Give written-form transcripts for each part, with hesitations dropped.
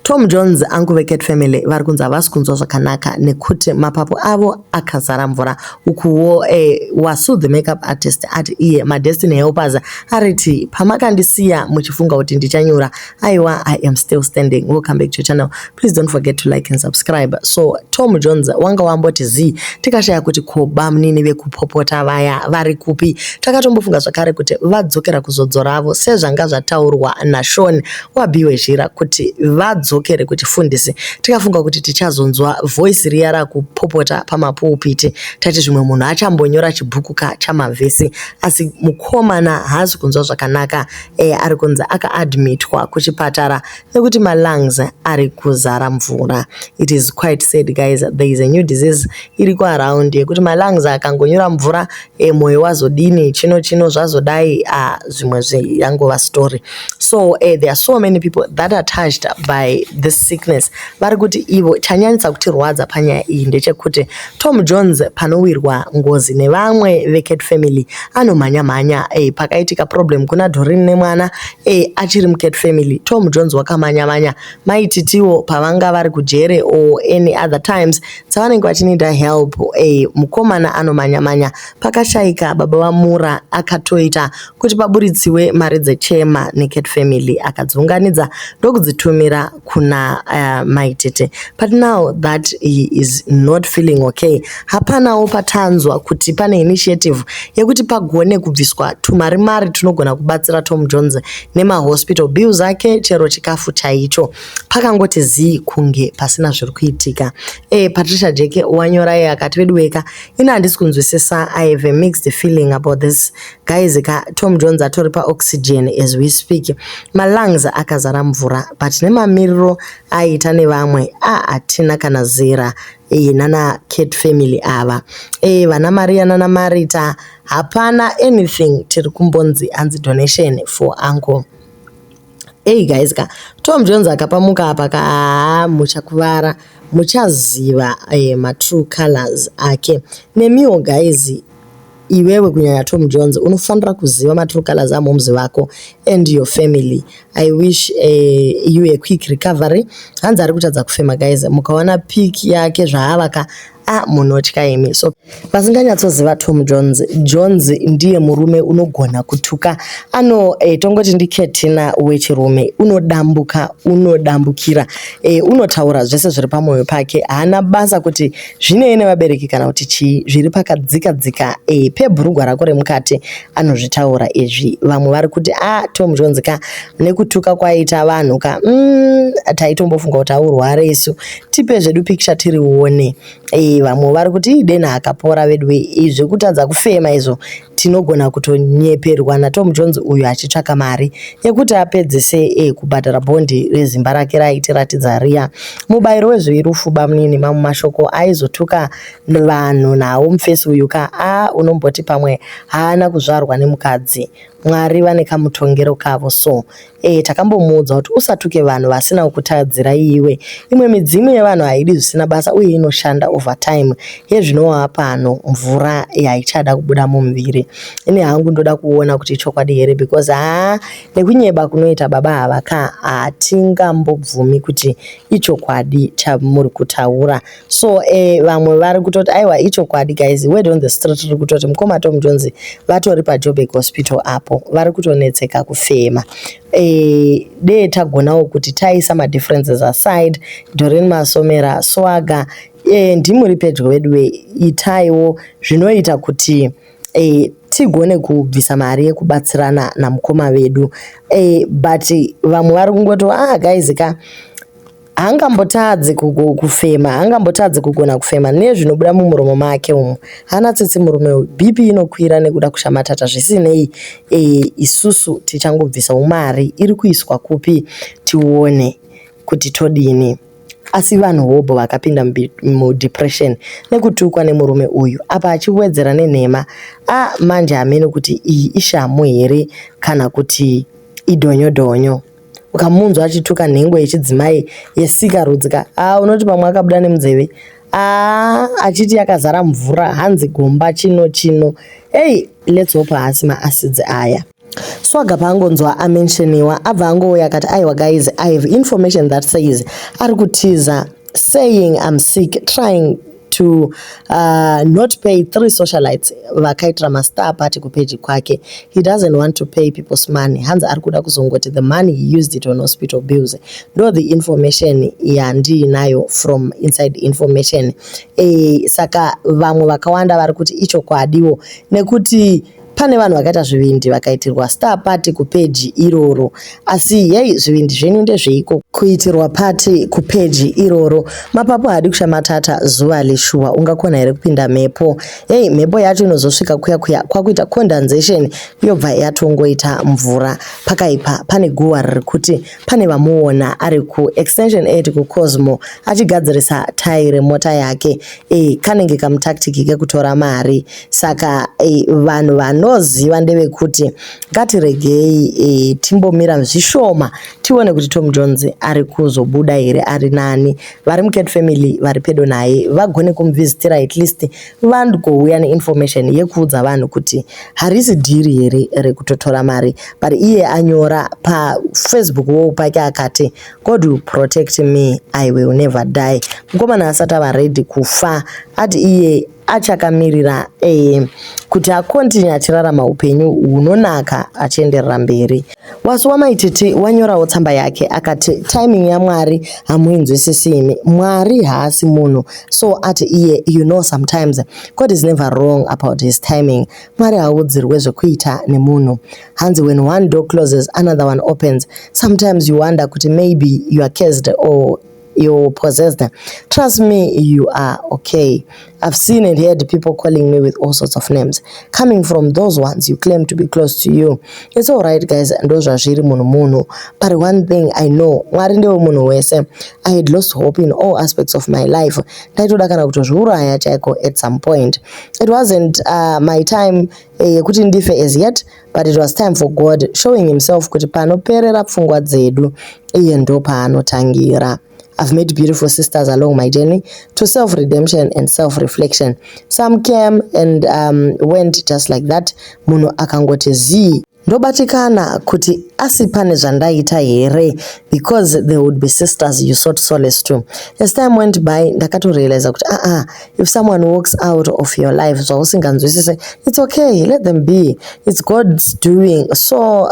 Tom Jones angu veCat Family vari kunzi havasi kunzwa zvakanaka nekuti mapapu avo akazara mvura. Ukuwo Wasu the makeup artist ati iye maDestiny Helpers ariti pamakandisiya muchifunga kuti ndichanyura, aiwa, I am still standing. Welcome back to your channel. Please don't forget to like and subscribe. So Tom Jones wanga wamboti zii, tikashaya kuti ko bamunini vekupopota vaya vari kupi. Takatombofunga zvakare kuti vadzokera kuzodzo ravo sezvanga zvataurwa naSean waBiwe Zhira kuti vadzokere kuchifundisi. Tikafunga kuti tichazonzwa voice riya rakupopota pamapulpit, tati zvimwe munhu achambonyora chibhuku ka chamavhesi, asi mukomana haasi kunzwa zvakanaka. Ari kunzi akaadmitwa kuchipatara nekuti malungs ari kuzara mvura. It is quite sad, guys. There is a new disease iriko around yekuti malungs akangonyura mvura, mwoyo wazodini, chino chino zvazodai, zvimwe zveyangova story. So there are so many people that are touched by this sickness. Vari kuti ivo chanyanyisa kutirwadza panyaya iyi ndechekuti Tom Jones panowirwa ngozi nevamwe veCat Family anomhanya-mhanya. Pakaitika problem kuna Doreen nemwana achiri muCat Family, Tom Jones wakamhanya-mhanya. Maititiwo pavanga vari kujere or any other times dzavanenge vachinida help, mukomana anomhanya-mhanya. Pakashayika baba vaMura, akatoita kuti paburitsiwe mari dzechema neCat Family, akadziunganidza ndokudzitumira kuna Maitete. But now that he is not feeling okay, hapanawo patanzwa kuti pane initiative yekuti pagone kubviswa tumari mari tunogona kubatsira Tom Jones nemahospital bills ake, chero chikafu chaicho. Pakangoti zii kunge pasina zviri kuitika. Patricia Jeke wanyora iye akati, "Vedu weka, ini handisi kunzwisisa. I have a mixed feeling about this, guys ka. Tom Jones atori paoxygen as we speak, malungs akazara mvura, but nemamiriro aita nevamwe a hatina kana zera nana Cat Family ava, vana Maria nana Marita, hapana anything tiri kumbonzi hanzi donation for uncle." Ei guys ka, Tom Jones akapamuka apa ka, haa, muchakuvara, muchaziva matrue colors ake. Nemiwo guys, iwewe kunyanya Tom Jones, unofanira kuziva matrue colors amomzi vako and your family. I wish you a quick recovery. Hanzi ari kutadza kufema, guys. Mukaona pic yake zvaava ka, a munotya imi. So vasinganyatsoziva Tom Jones, Jones ndiye murume unogona kutuka ano, tongoti ndiketina wechirume, unodambuka, unodambukira, unotaura zvese zviri pamwoyo pake. Haana basa kuti zvinei nevabereki kana kuti chii, zviri pakadzika dzika pebhurugwa rako remukati, anozvitaura izvi. Vamwe vari kuti a Tom Jones ka, nekutuka kwaita vanhu ka, taitombofunga kuti aurware isu, tipe zvedu picture tirione. Vamwe vari kuti idena akapora vedu, zvekutadza kufema izvo tinogona kutonyeperwa naTom Jones uyu achitsvaka mari yekuti apedzise kubhadhara bhondi rezimba rake raitiratidza riya. Mubayiro wezvivi rufu, bamunini. Mamwe mashoko aizotuka vanhu nawo mufesi uyu ka, a unomboti pamwe haana kuzvarwa nemukadzi. Mwari vane kamutongero kavo. So takambomuudza kuti usatuke vanhu vasina kukutadzira iwe. Imwe midzimu yevanhu haidi zvisina basa uye inoshanda overtime. Yezvinova pano mvura yaichada kubuda mumuviri. Ini hangu ndoda kuona kuti ichokwadi here, because haa, nekunyeba kunoita baba ava ka, hatingambobvumi kuti ichokwadi chamuri kutaura. So vamwe vari kutoti aiwa, ichokwadi. Guys, word on the street riri kutoti mukoma Tom Jones vatori paJoburg Hospital apo, vari kutonetseka kufema. Dee tagonawo kuti taisa madifferences aside. Dorin Masomera Swaga, ndimuri pedyo vedu, itaiwo zvinoita kuti tigone kubvisa mari yekubatsirana namukoma vedu. But vamwe vari kungoti, ah guys ka, haangambotadzi kufema, haangambotadzi kugona kufema nezvinobuda mumuromo make umu. Haana tsitsi murume uyu. BP inokwira nekuda kushamatata. Zvisinei, isusu tichangobvisawo mari iri kuiswa kupi, tione kuti todini. Asi vanhu hobho vakapinda mudepression nekutukwa nemurume uyu, apa achiwedzera nenhema. A manje hamene kuti iyi ishamu here kana kuti idhonyodhonyo. Ukamunzwa achituka nhengo yechidzimai yesikarudzi ka, a unoti pamwe akabuda nemunzeve, a achiti yakazara mvura, hanzi gomba chino chino. Ei, let's hope haasi maacids aya. Swaga paangonzwa amensheniwa, abva angouya akati, "Aiwa guys, I have information that says ari kutiza, saying I'm sick, trying to not pay three socialites vakaitira mastar party kupeji kwake. He doesn't want to pay people's money. Hanzi ari kuda kuzongoti the money he used it on hospital bills." Ndo the information yandiinayo from inside information. Saka vamwe vakawanda vari kuti ichokwadiwo, nekuti pane vanhu vakaita zvivindi vakaitirwa star party kupeji iroro. Asi yei, zvivindi zvenyu ndezveiko kuitirwa party kupeji iroro? Mapapu haadi kushamatata zuva leshuwa. Ungakona here kupinda mhepo? Hei, mhepo yacho inozosvika kuya kuya kwakuita condensation, yobva yatongoita mvura. Pakaipa. Pane guhwa riri kuti pane vamuona ari kuExtension 8 kuCosmo achigadzirisa tai remota yake. Kanenge kamutactic kekutora mari. Saka vanhu vanoziva ndevekuti ngatiregei timbomira zvishoma, tione kuti Tom Jones ari kuzobuda here, ari nani. Vari muCat Family vari pedo naye vagone kumuvhizitira, at least vangouya neinformation yekuudza vanhu kuti harisi dhiri here rekutotora mari. But iye anyora paFacebook wall pake akati, "God will protect me, I will never die." Mukomana asati ava ready kufa, ati iye achakamirira kuti acontinue achirarama upenyu hunonaka achienderera mberi. Wasu waMaititi wanyorawo tsamba yake akati, "Timing yaMwari hamuinzwisisi imi. Mwari haasi munhu." So ati iye, "You know, sometimes God is never wrong about his timing. Mwari haudzirwe zvekuita nemunhu." Hanzi, "When one door closes, another one opens. Sometimes you wonder kuti maybe you are cursed or you're possessed. Trust me, you are okay. I've seen and heard people calling me with all sorts of names coming from those ones you claim to be close to you. It's all right guys, ndo zvazviri, munhu munhu. But one thing I know, Mwari ndewe munhu wese. I had lost hope in all aspects of my life. Ndaitoda kana kutozviuraya chaiko at some point. It wasn't my time yekuti ndife as yet, but it was time for God showing himself kuti panoperera pfungwa dzedu, iye ndo paanotangira. I've met beautiful sisters along my journey to self-redemption and self-reflection. Some came and went just like that. Munhu akangoti zii. Ndobatikana kuti asi pane zvandaita here, because there would be sisters you sought solace to. As time went by, ndakatorealiza kuti if someone walks out of your life zvausinganzwisise, it's okay, let them be. It's God's doing." So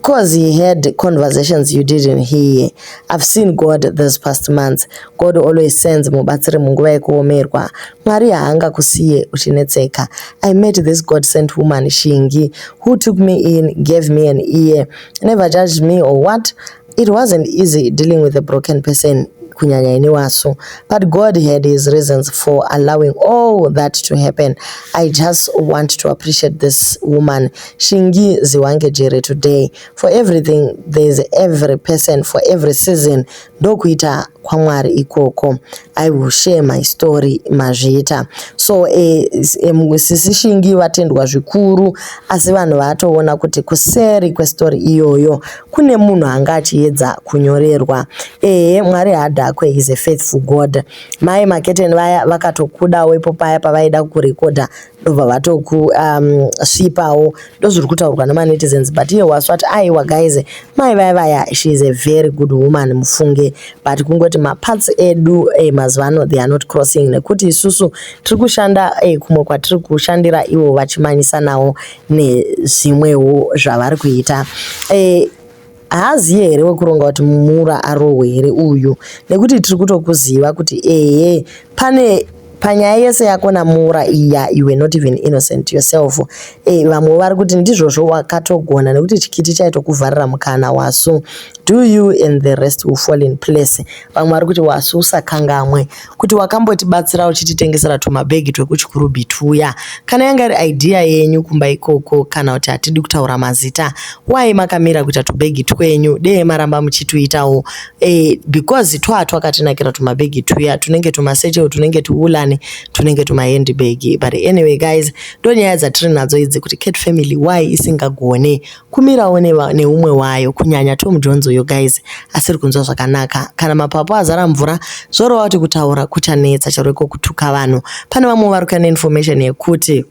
'cause he had conversations you didn't hear. I've seen God this past months. God always sends mubatsiri munguva yekuomerwa. Mwari haangakusiye uchinetseka. I met this God sent woman, Shingi, who took me in, gave me an ear, never judged me or what. It wasn't easy dealing with a broken person, kunyanya ini wasu, but God had his reasons for allowing all that to happen. I just want to appreciate this woman, Shingi Ziwange Jere, today for everything. There's every person for every season. Ndokuita kwaMwari ikoko. I will share my story." Mazviita. So sisi Shingi vatendwa zvikuru, asi vanhu vatoona kuti kuseri kwestori iyoyo kune munhu anga achiedza kunyorerwa. Ehe, Mwari haadhakwe, is a faithful God. Mai Maketeni vaya vakatokudawo ipo paya pavaida kurekodha, ndobva vatokusvipawo. Ndozviri kutaurwa nemanetizens, but iye Wasu ati, "Aiwa guys, mai vaya vaya, she is a very good woman, mufunge." But kungoti mapaths edu mazuva ano, they are not crossing, nekuti isusu tiri kushanda kumwe kwatiri kushandira, ivo vachimanyisanawo nezvimwewo zvavari kuita. Haaziye here wekuronga kuti mura arohwe here uyu? Nekuti tiri kutokuziva kuti ehe, pane panyaya yese yako namura iya, you were not even innocent yourself. Vamwe vari kuti ndizvozvo, wakatogona nekuti chikiti chaitokuvharira mukana. Wasu, do you and the rest will fall in place. Vamwe vari kuti, "Wasu, usakangamwe kuti wakambotibatsira uchititengesera tumabhegi twekuChikurubhi tuya. Kana yanga iri idea yenyu kumba ikoko, kana kuti hatidi kutaura mazita, wai makamira kuita tubhegi twenyu? Dee maramba muchituitawo because twaa twakatinakira tumabhegi tuya, tunenge tumasatchel, tunenge tuulani, tunenge tumahandbag." But anyway guys, ndo nyaya dzatiri nadzo idzi, kuti Cat Family why isingagone kumirawo neumwe wayo, kunyanya Tom Jones uyo guys asiri kunzwa zvakanaka. Kana mapapu azara mvura, zvoreva kuti kutaura kuchanetsa, chero iko kutuka vanhu. Pane vamwe vari kuya neinformation yekuti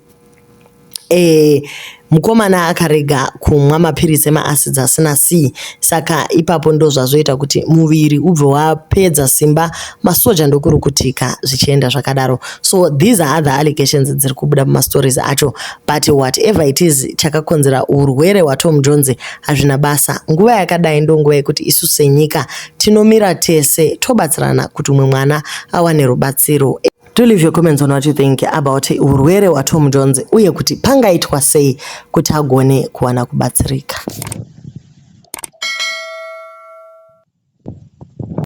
Mukomana akarega kumwa mapiritsi emaacids asina C, saka ipapo ndo zvazoita kuti muviri ubve wapedza simba, masoja ndokurukutika zvichienda zvakadaro. So these are other allegations dziri kubuda mumastories acho, but whatever it is, chakakonzera urwere hwaTom Jones hazvina basa. Nguva yakadai ndo nguva yekuti isu senyika tinomira tese, tobatsirana kuti umwe mwana awane rubatsiro. Do leave your comments on what you think about urwere hwaTom Jones uye kuti pangaitwa sei kuti agone kuwana kubatsirika.